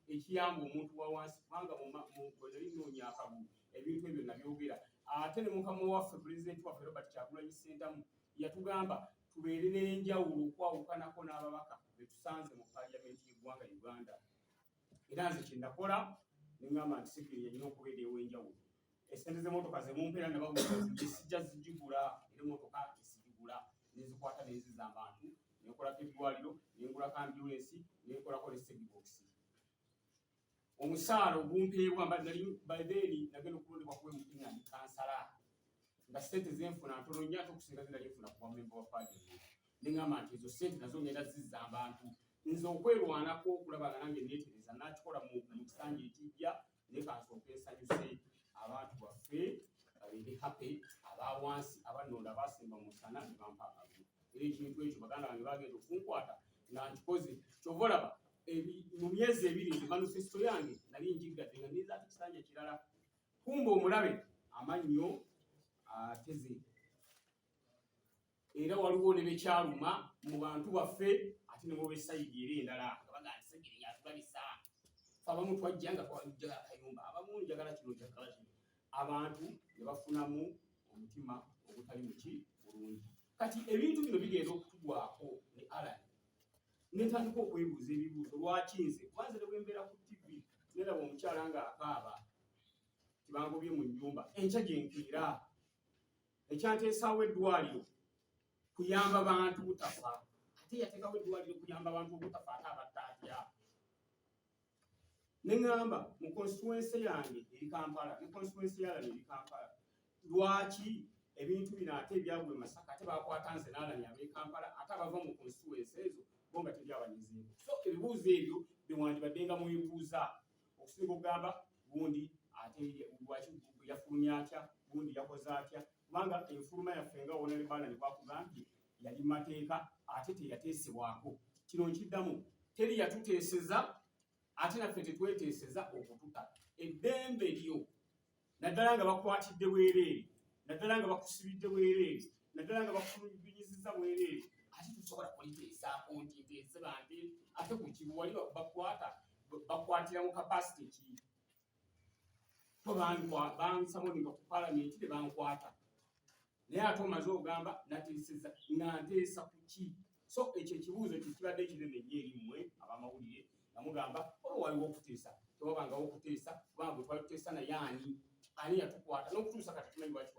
Ekiyamba omuntu wa wansi, kubanga bwe nali nnoonya akalulu, ebintu ebyo nabyogera. Ate ne mukama waffe, pulezidenti waffe Robert Kyagulanyi Ssentamu, yatugamba tubeere n'enjawulo okwawukanako n'ababaka betusanze mu paliyamenti y'eggwanga Uganda. Era nze kyenakola, neŋŋamba nti Segirinya nyina okubeera ew'enjawulo. Esente z'emmotoka zemumpeera nababuuza, sijja zigigula, era emmotoka esigigula, nezikwata nenziza abantu, nenkolako eddwaliro, nengulako ambulensi, nenkolako ne Segibox. Omusaala ogumpeebwa, by then nagenda okulondebwa kuba MP nga ndi kansala, nga sente zenfuna ntono nnyo ate okusinga zinali nfuna kuba memba wa parliament. Neŋŋamba nti ezo sente nazo ngenda zizza abantu. Nze okwerwanako okulaba nga nange neetereza nakikola mu kisanja ekijja, naye kansooke nsanyuse abantu baffe, babeere happy, abawansi abannonda, abasimba musana ne bampa akalulu. Era ekintu ekyo baganda bange bagenda okunkwata nga nkikoze. Kyova olaba mu myezi 2 nze manifesto yange nali njiggadde nga ninza ate kisanja kirala. Kumba omulabe amannyo ateze, era waliwo ne bekyaluma mu bantu baffe, ate ne muba esayidi era endala nga bagaa nti Segirinya atulabisa. Fe abamu twajja nga twajjala akayumba, abamu njagala kino, njagala kino, abantu ne bafunamu omutima ogutali muki bulungi. Kati ebintu bino bigenda okutugwako ne Alan, netandika okwebuuza ebibuuzo: lwaki nze? Kuba nze ne bwe mbeera ku TV neraba omukyala ng'akaaba tibangobye mu nnyumba, enkya gyenkeera ekyanteesaawo eddwaliro kuyamba bantu butafa, ate yateekawo eddwaliro kuyamba bantu obutafa, ate abatta atya? Neŋŋamba mu constituency yange eri Kampala ne constituency yalani eri Kampala, lwaki ebintu bino ate ebyagwa e Masaka ate bakwata nze n'Alani ab'e Kampala, ate abava mu constituency ezo bo nga tebyabanyizeeko? So ebibuuzo ebyo bewandibadde nga mwebuuza okusinga okugamba gundi ate lwaki yafulumya atya, gundi yakoze atya, kubanga enfuluma yaffe nga wona ne Balani bwakugambye yali mateeka ate teyateesebwako. Kino nkiddamu, teri yatuteeseza, ate naffe tetweteeseza okututa. Eddembe lyo, naddala nga bakwatidde bwereere, naddala nga bakusibidde bwereere, naddala nga bakulugunyiziza bwereere, ate tusobola kuliteesaako nti nteese bante ate ku kibu wali bakwata, bakwatira mu capacity ki? To bansamoninga ku palamenti tebankwata, naye ate omaze ogamba nateeseza, nga nteesa ku ki? So ekyo ekibuuzo kyekibadde kinene nnyo eri mmwe abamawulire, nga mugamba oba waliwo okuteesa. Tewabangawo okuteesa, kubanga bwe twali tuteesa naye ani yatukwata? N'okutuusa kati tumanyi lwaki.